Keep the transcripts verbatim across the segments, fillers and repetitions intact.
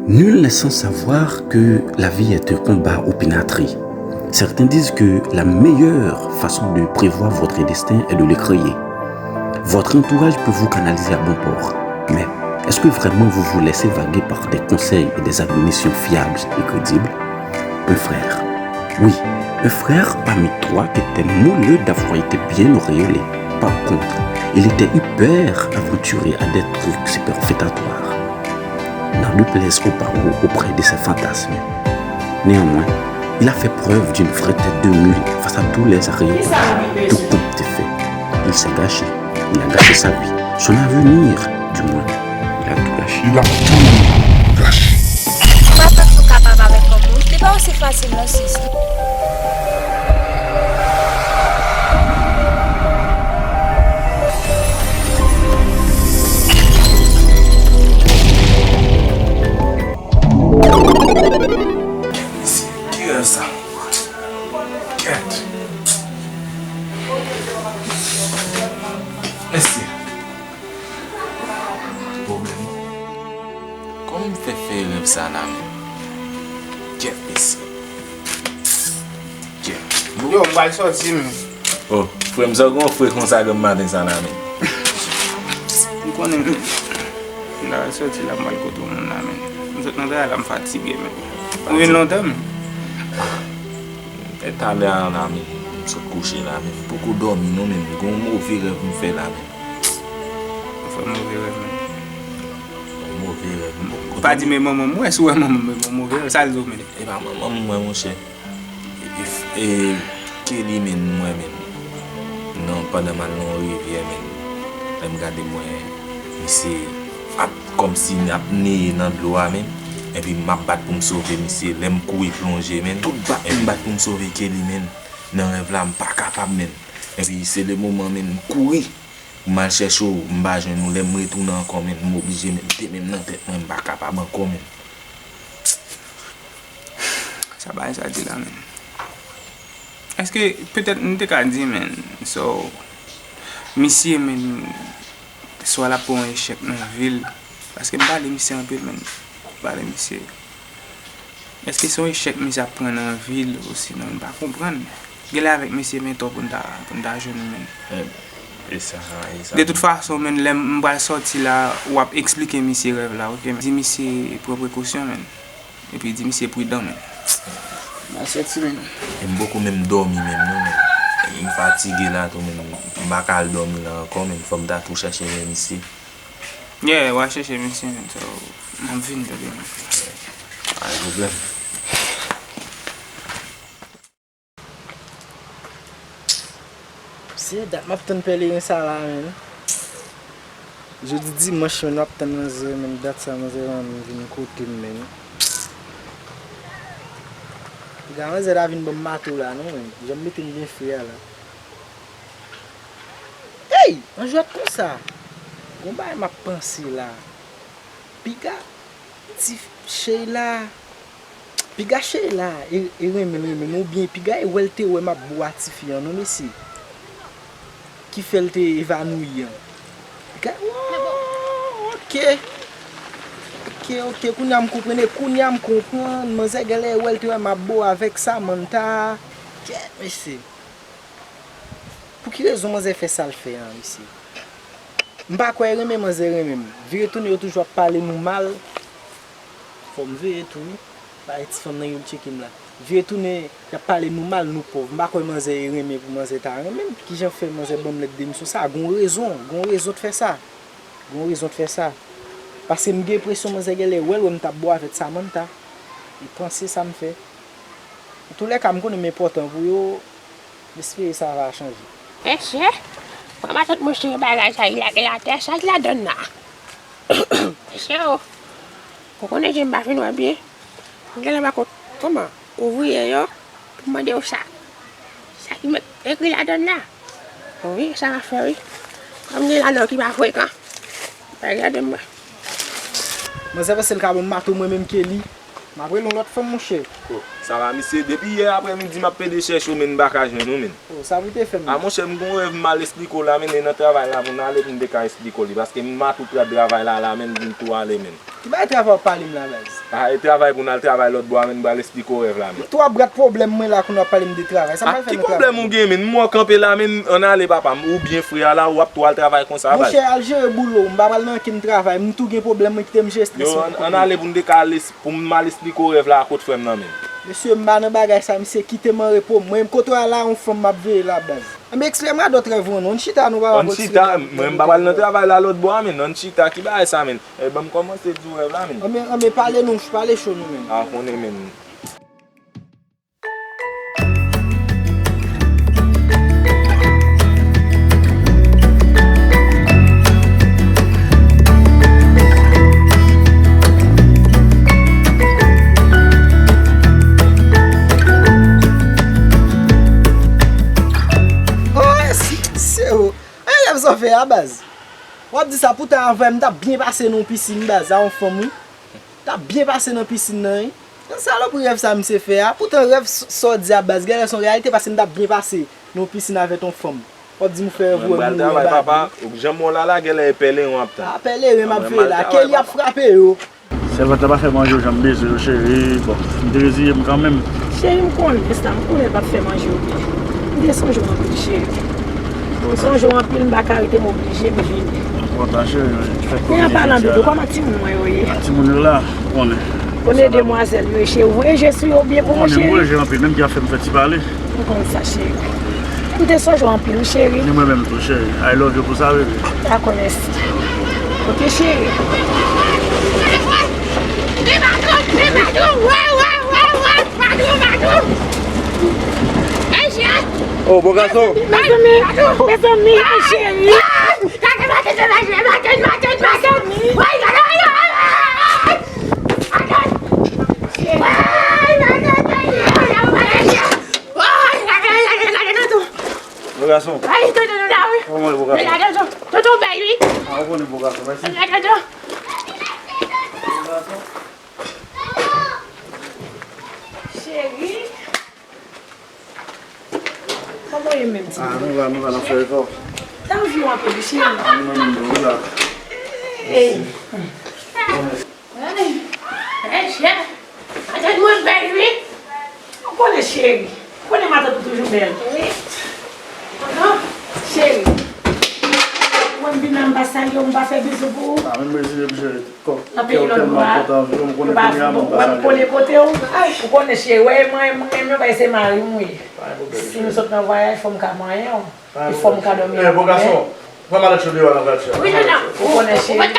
Nul n'est sans savoir que la vie est un combat opinâtré. Certains disent que la meilleure façon de prévoir votre destin est de le créer. Votre entourage peut vous canaliser à bon port, mais est-ce que vraiment vous vous laissez vaguer par des conseils et des admonitions fiables et crédibles? Un frère. Oui, un frère parmi trois qui était moelleux d'avoir été bien auréolé. Par contre, il était hyper aventuré à des trucs superfétatoires. N'en déplaise aux barreaux auprès de ses fantasmes. Néanmoins, il a fait preuve d'une vraie tête de mule face à tous les aréoles. Tout compte fait, il s'est gâché. Il a gâché sa vie, son avenir, du moins. Il a tout gâché. Il a tout gâché. Ou pa panse ou kapab avèk yon moun? Li pa osi fasil non, sis. Ki rèv sa? Kèt. Mesye. Pwoblèm. Kòman m fè fè rèv sa la menm? Kèt, mesye. Kèt. Yo, m pral sòti, men. Oh, frè m, sa w gen yon frè konsa granm maten sa la, men. M konnen, men. M ta pral sòti la, m pral kote yon moun la, men. M sot nan travay la, m fatige, men. Ou vin lontan, men. E talè a la, men, m sot kouche la, men. M poko dòmi, non, men. M gen yon move rèv m fè la, men. Ou fè move rèv, men. Yon move rèv. M poko dòmi. Pa di men manman m, wè si w wè manman m, men yon move rèv, sa l di w, men. E pa manman m, mwen, monchè. E, e, e, Kelly, men, mwen, men. Non, pandan m al nan yon rivyè, men. Lè m gade, mwen, misye ap, kòmsi l ap neye nan dlo a, men. Epi m ap bat pou m sove misye. Lè m kouri plonje, men. Tout bat pou m bat pou m sove Kelly, men. Nan rèv la, m pa kapab, men. Epi se le moman, men, m kouri. M al chèche w, m pa jwenn ou. Lè m retounen ankò, men, m oblije, men, m te menm nan tèt mwen, m pa kapab ankò, men. Sa bagay sa di la, men. Èske, petèt, m te ka di, men, so, misye, men, swa l ap pran yon echèk nan vi l, paske m pale misye anpil, men, m pale misye. Èske se yon echèk misye ap pran nan vi l osinon m pa konprann? Genlè avèk mesye Mentò pou n ta, pou n ta jwenn ou menm. E sa, e sa. De tout fason, menm lè m pral sòti la, w ap eksplike misye rèv la, oke? Di misye pran prekosyon, menm. Epi di misye pridan, menm. M al sòti, menm. E m poko menm dòmi menm, non, menm. E m fatige la tou, menm. M pa ka al dòmi la ankò, menm. Fò m ta tou chèche wè misye. Yeah, w a chèche misye, men, so, m ap vin tande, men. Pa gen pwoblèm. Se dat m ap tann pèleren sa la, men. Jodi dimanch, men, m ap tann manzè, men, dat sa manzè rann vin kote m, men. Piga manzè ta vin ban m mato la, non, men. Jan m mete m byen fre a la. Ey! An jwèt konsa! Gon bagay m ap panse la. Piga ti Sheila. Piga Sheila e, e renmen l renmen m oubyen piga e wè l te wè m ap bo a tifi an non mesye. Ki fè l te evanouyi an. Piga, oh, oke. Oke, oke, kounye a m konprann, e kounye a m konprann. Manzè genlè e wè l te wè m ap bo avèk Samantha. Kèt, mesye. Pou ki rezon manzè fè sa l fè an, mesye? M pa kwè e renmen manzè renmen m. Vire tounen yo toujou ap pale nou mal. Fò m veye tou wi. Bagay ti fanm nan yo l tcheke m la. Vire tounen y ap pale nou mal, nou pòv. M pa kwè manzè e renmen pou manzè ta renmen m. Kijan fè manzè ban m lèt demisyon sa? Gon rezon, gon rezon t fè sa. Gon rezon t fè sa. Paske m gen enpresyon manzè genlè wè l wè m t ap bo avèk Samantha. E panse sa m fè. Antoulèka, m konnen m enpòtan pou yo. M espere sa va chanje. Mesye, pran matant mwen sere bagay sa, li lage l atè, sa ki ladann la? Mesye o, ou konnen je m pa fin wè byen. M genlè pa kot kòman ouvriye yo pou m mande yo sa. Sa ki met ekri ladann la? Wi, sa m ap fè wi. Kòm gen ladan ki pa frekan, bay gade m wè. Manzè panse l ka ban m mato mwen menm ke li. M ap rele yon lòt fanm, monchè. Sa va, misye? Depi yè aprèmidi m ap pede chèche w, men m pa ka jwenn ou, men. Oh, sa pou te fè, men? A, monchè, m gon rèv m al esplike w la, men, e nan travay la pou n ale pou m te ka esplike w li, paske m matout rad travay la, la, men, m vin tou ale, men. Ki bagay travay w ap pale m la, baz? A, e travay pou n al travay lòt bò a, men, m pral esplike w rèv la, men. M tou ap brat pwoblèm mwen la, kounye w ap pale m de travay. Sa m pral fè nan travay? A, ki pwoblèm ou gen, men? M wè w kanpe la, men, ann ale, papa m, ou byen fre a la, w ap tou al travay konsa, baz. Monchè, al jere boulo w, m pa pral nan ankenn travay, m tou gen pwoblèm, mwen kite m jere estrès mwen. Yo, ann, ann ale pou n te ka al es-, pou m al esplike w rèv la a kot frè m nan, men. Mesye, m pa nan bagay sa, misye kite m an repo. Mwen menm kote w a la, yon fanm m ap veye la, baz. Anben, eksplike m radòt rèv ou an non. Ann chita, nou pa... Ann chita, mwen m pa pral nan travay la lòt bò a, men. Ann chita, ki bagay sa, men? E, ban m kòmanse di w rèv la, men. Anben, anben, pale nou, pale cho nou, men. A, konnen, men. Oh, si, se ou. An, rèv sa w fè a, baz. W ap di sa, poutan avan m t ap byen pase nan yon pisin, baz, a yon fanm, wi. M t ap byen pase nan pisin nan, wi. Yon salopri rèv sa misye fè a. Poutan rèv s-, sa w di a, baz, genlè se yon reyalite, paske m t ap byen pase nan yon pisin avèk yon fanm. W ap di m ou fè rèv ou wè moun nan baz. Mwen pral travay, papa. Ou janm wè w la, la, genlè e pèlerin w ap tann. A, pèlerin m ap veye la. Mwen pral travay, papa. Kè li ap frape yo. Sèvant la pa fè manje yo jan m bezwen yo, cheri. Bon, m te reziye m kanmenm. Cheri, m konnen sa, m konnen l p ap fè manje yo byen. M te sonje w anpil, cheri. M sonje w anpil, m pa ka rete, m oblije, m vini. M kontan, cheri, men fèt... Men an palan de, kòman timoun mwen yo ye? A, timoun yo la, ou konnen. Konnen demwazèl yo ye, cheri. Ou voye je sou yo byen pou mwen, cheri? Ou konnen, m voye je anpil, menm ki ap fè m fè ti pale. M konn sa, cheri. M te sonje w anpil, wi, cheri. Ni mwen menm tou, cheri. I love you pou sa, bebe. Dakò, mèsi. Ok, cheri. Oh, bon gason. Mezanmi, mezanmi, cheri. Bon gason. Kòman w ye, bon gason? Tonton bèl, wi. A, ou konnen, bon gason, mèsi. Bon gason. Cheri. Kòman w ye menm, ti... A, nou la, nou la, n ap fè efò. Tanvi w anpil, cheri. A, nou menm, nou la. Ey. Ay, ay, chè. Matant mwen bèl, wi. Ou konnen, cheri. Ou konnen matant ou toujou bèl. Wi. Ahan, cheri. Mwen m vin la, m pa salye w, m pa fè bizou pou ou. A, menm reziye m, cheri. Kò, kè w tèlman kontan vin, m konnen kounye a, m pa salye w. Ou konnen, cheri, w ap kole kote w. Ou konnen, cheri, wè, mwen, mwen, mwen, se mari m, wi. Si m sot nan vwayaj, fò m ka manyen w. E fò m ka dòmi avè w. Bon gason, pran malèt yo deyò a, n ap al chè. Wi, tonton. Ou konnen, cheri,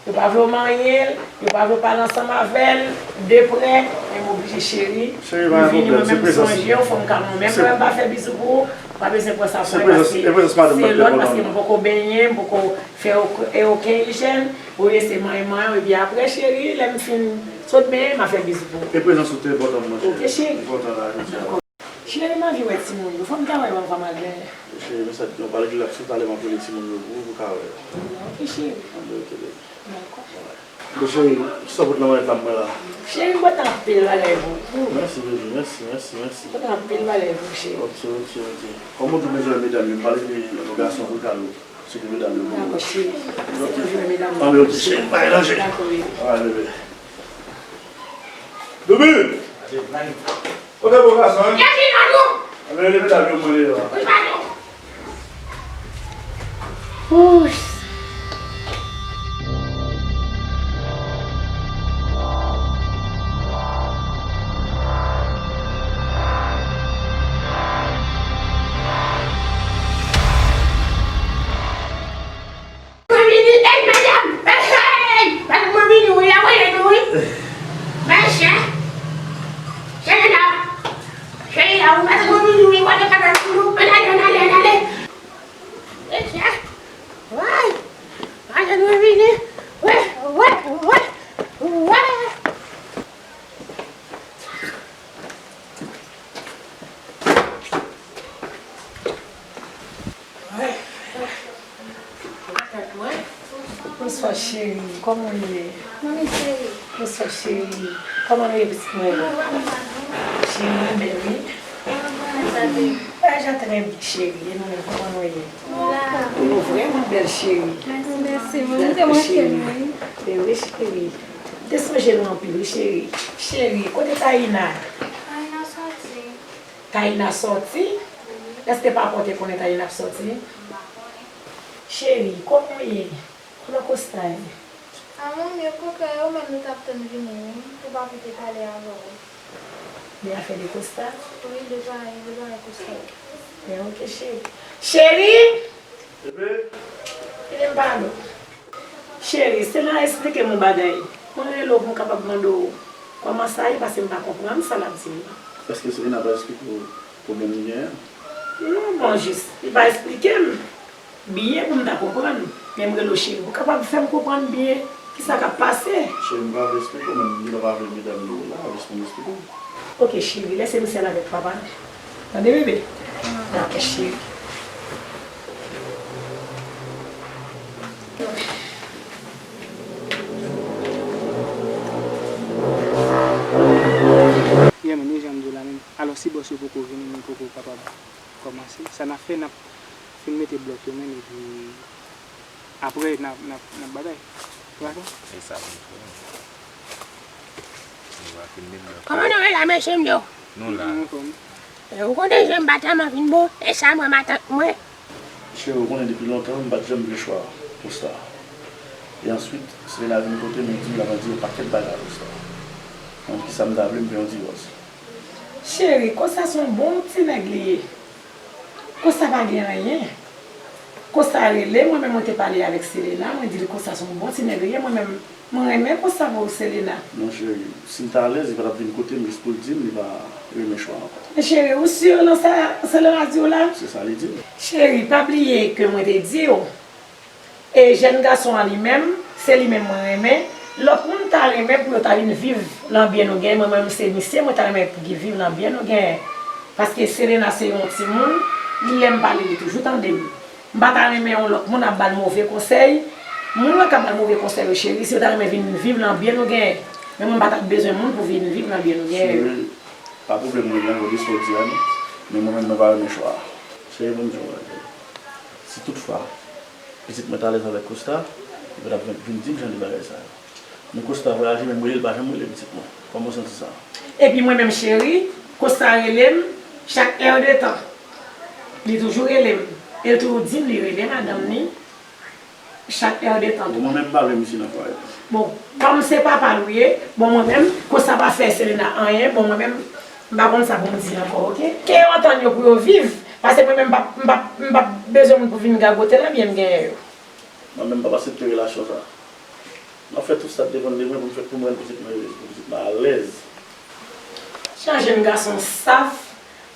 yo pa vle w manyen l, yo pa vle w pale ansanm avè l de prè, men m oblije, cheri. M vini, mwen menm, m sonje w, fò m ka manyen w. Menm lè m pa fè bizou pou ou, ou pa bezwen pran sa pou mwen, paske se lòd, paske m poko benyen, m poko fè okenn ijèn. Olye se manyen, manyen w, epi apre, cheri, lè m fin sot benyen, m a fè bizou pou ou. E prezans ou te enpòtan pou mwen, cheri. Ok, cheri. M kontan la jodi a. Cheri, m anvi wè timoun yo. Fò m ta wè manman avè... Cheri, men sa, nou pral rilaks tou, talè m ap rele timoun yo pou ou, pou w ka wè yo. Ok, cheri. Anben, ok, baby. Dakò. Bon, cheri, kisa w pot nan malèt la pou mwen la? Cheri, m pote anpil bagay pou ou. Mèsi, baby. Mèsi, mèsi, mèsi. M pote anpil bagay pou ou, cheri. Ok, ok, ok. Kòm ou di w bezwen wè medam yo, m pral rele yon gason pou l ka sou medam yo pou ou. Dakò, cheri. Anben, ok, cheri, pa gen danje. Dakò, baby. Alright, baby. Dobi! Kote bon gason, en? Anben, leve ta vye mwen deyò a. Wouch! Mwen vini, ey, madanm! Ey, ey! Madanm, mwen vini, wi, la, mwen vini, wi. Mèsi, en. Cheri la. Cheri la, wi, madanm, mwen vini, wi, madanm, madanm, wi, ann ale, ann ale, ann ale. Mèsi, en. Way, Kòman w ye? Mami cheri. Bonswa cheri. Kòman w ye pitit mwen? Cheri, mwen bèl wi. Bagay la trè byen cheri. E nou menm, kòman nou ye? Nou vrèman bèl cheri. Mèsi, mèsi. Mwen te manke nou wi. E wi cheri. M te sonje nou anpil wi cheri. Cheri, kote Taina? Taina soti. Taina sòti? Èske papa w te konnen Taina ap sòti? M pa konnen. Cheri, kòman w ye? Kòman Kosta ye? A manmi, okontrè, ou menm nou t ap tann vini wi, pou papi te pale avè w. De afè de Kosta? Wi, de bagay, de bagay Kosta. Men ok cheri. Cheri! Bebe! Kite m pale w. Cheri, Selena esplike m yon bagay. Mwen rele w pou m kapab mande w kòman sa ye, paske m pa konprann sa l ap di m nan. Èske Selena pa esplike w pwoblèm li genyen an? Non, bon, jis, li pa esplike m byen pou m ta konprann. Men m rele w cheri, pou w kapab fè m konprann byen kisa k ap pase. Cheri, m pa vle esplike w, men li pa vle medam yo la, jis pou m esplike w. Ok, cheri, lèse misye al avèk papa l. Tande, bebe? Ok, cheri. Yeah, man, e jan m di w la menm. Alò, si bòs yo poko vini, nou poko kapab kòmanse. Sa n ap fè, n ap fin mete blòk yo menm, epi apre, n ap, n ap, n ap batay. Ou dakò? E sa pou nou fè. Nou va fin met blòk yo. Kòman nou ye la, mesye m yo? Nou la. Nou anfòm. E, ou konnen je m pa tèlman fin bon, e sa mwen matant mwen. Cheri, ou konnen depi lontan, m pa t janm vle chwa Kosta. E answit, Selena vin kote m, li di m l ap di yon pakèt bagay a Kosta. Kòm kisa m ta vle m fè yon divòs. Cheri, Kosta se yon bon ti nèg li ye. Kosta pa gen anyen. Kosta rele mwen, men mwen te pale avèk Selena, mwen di l Kosta se yon bon ti nèg li ye, mwen menm, mwen renmen Kosta pou Selena. Non, cheri, si l ta alèz, li pa t ap vin kote m jis pou l di m li pa renmen chwa ankò. Men cheri, ou si nan sa Selena di w la? Se sa li di m. Cheri, pa bliye ke mwen te di w, e jèn gason an li menm, se li menm mwen renmen. Lòt moun ta renmen pou yo ta vin viv nan byen nou genyen. Mwen menm se misye mwen ta renmen pou ki viv nan byen nou genyen. Paske Selena se yon timoun, li lè m pale li toujou tande m. M pa ta renmen yon lòt moun ap ba l move konsèy. Moun yo k ap ba l move konsèy yo cheri, si yo ta renmen vin viv nan byen nou genyen. Men mwen m pa t ap bezwen moun pou vin viv nan byen nou genyen yo. Cheri, pa pwoblèm mwen gen ankò de sa w di a non. Men mwen menm mwen pa renmen chwa a. Cheri, ban m di yon bagay. Si toutfwa pitit mwen t alèz avèk Kosta, li pa t ap vin di m jan de bagay sa yo. Men Kosta vwayaje, menm rele l pa janm rele pitit mwen. Kòman w santi sa? Epi mwen menm cheri, Kosta rele m chak è de tan. Li toujou rele m. E l toujou di m li rele madanm li chak è de tan. Bon, mwen menm m pa vle misye nan fwaye. Bon, kòm se papa l ou ye, bon, mwen menm, Kosta pa fè Selena anyen, bon, mwen menm, m pa konn sa pou m di ankò, oke? Ke yo antann yo pou yo viv, paske mwen menm, m p ap, m p ap, m p ap bezwen moun pou vin gagote nan byen m genyen yo. Mwen menm, m p ap aksepte relasyon sa. M ap fè tout sa k depann de mwen pou m fè, pou mwen pitit mwen, pou pitit mwen alèz. Jan jèn gason saf,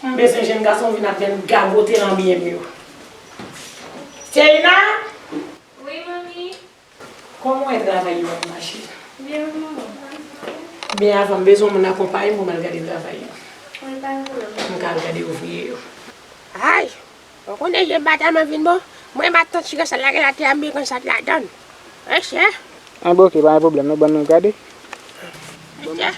m bezwen jèn gason vin ap vin gagote nan byen m yo. Selena! Wi, manmi. Kòman w wè travay yo ap mache? Byen, wi, manman. Men avan, m bezwen moun akonpaye m pou m al gade travay yo. Wi, pa gen pwoblèm. M ka al gade ouvriye yo. Ay! Ou konnen je m pa tèlman vin bon. Mwen, matant chire sa lage l atè a, m byen konn sa k ladan l. Mesye. An, bon, oke, pa gen pwoblèm, non, ban nou gade. Mesye.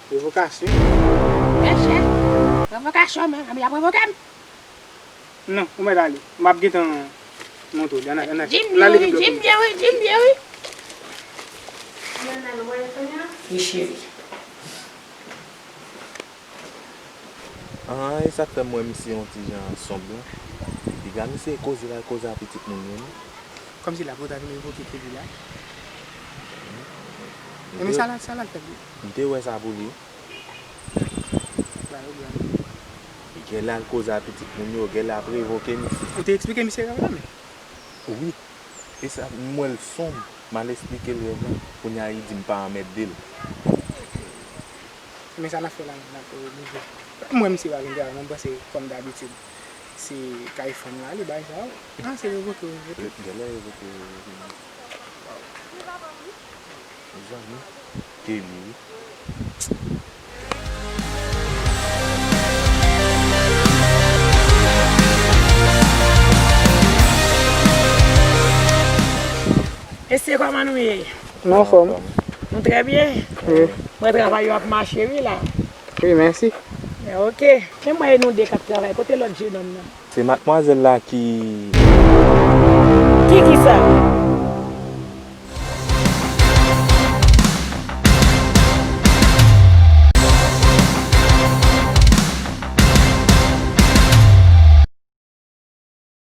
Revokasyon. Mesye. Revokasyon, men, y ap revoke m. Non, ou mèt ale. M ap gentan montre w li. Ann al, ann al. Di m byen wi, di m byen wi, di m byen wi. Wi, cheri. An, e sa k fè m wè misye yon ti jan sonb lan. Piga misye koze l al koze a pitit moun yo, non. Kòmsi l ap reta vin revoke kredi la. Ebyen, sa l al, sa l al fè l? M te wè sa pou li. Ba yo grann. Li genlè al koze a pitit moun yo, genlè ap revoke misye. Ou te eksplike misye rèv la, men? Wi. E sa, m wè l sonb, m al eksplike l rèv la. Kounye a, li di m pa anmède l. Men sa n ap fè la, n ap, euh, rive. M wè misye pa vin travay, non, m panse, kòm dabitid, se kay fanm la, li bay sa. Ah, se revoke, revoke. Genlè revoke, revoke. Mezanmi, te li wi. Mesye, kòman nou ye? Nou anfòm. Nou trè byen? Wi. Mwen, travay yo ap mache wi la. Wi, mèsi. Ok. Men mwen e nou de k ap travay. Kote lòt jenòm nan? Se madmwazèl la ki... Ki ki sa?